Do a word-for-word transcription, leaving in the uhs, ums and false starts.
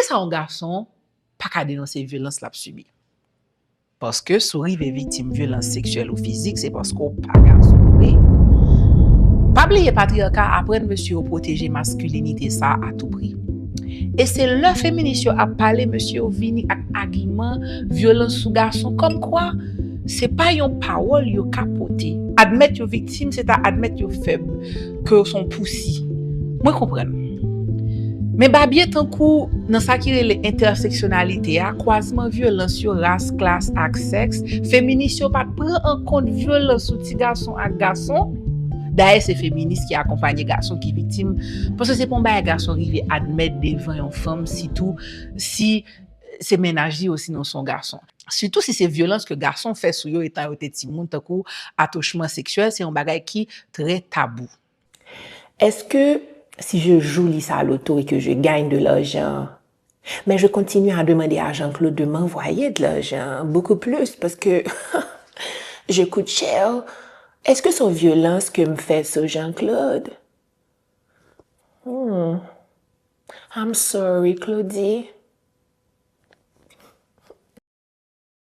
Poukisa yon gason pa ka denonse vyolans l ap sibi? Paske si w rive viktim vyolans seksyèl ou fizik, se paske w pa gason vre. Pa bliye patriyaka a aprann mesye yo pwoteje maskilinite sa a tou pri. E se lè feminis yo ap pale, mesye yo vini ak agiman vyolans sou gason, kòmkwa se pa yon pawòl yo ka pote. Admèt yo viktim, se ta admèt yo fèb, ke yo se yon pousi. Mwen konprann. Men babye tankou nan sa ki rele entèseksyonalite a, kwazman vyolans yo, ras, klas ak sèks, feminis yo pa t pran an kont vyolans sou ti gason ak gason. Dayè, se feminis ki akonpanye gason ki viktim, paske se pa yon bagay gason rive admèt devan yon fanm, sitou si se mennaj li osinon se yon gason. Sitou si se vyolans ke gason fè sou yo etan yo te timoun, tankou atouchman seksyèl, se yon bagay ki trè tabou. Est-ce que si je joue Lisa Loto et que je gagne de l'argent, mais je continue à demander à Jean-Claude de m'envoyer de l'argent, beaucoup plus, parce que je coûte cher, est-ce que c'est une violence que me fait ce Jean-Claude? Hmm. I'm sorry, Claudie.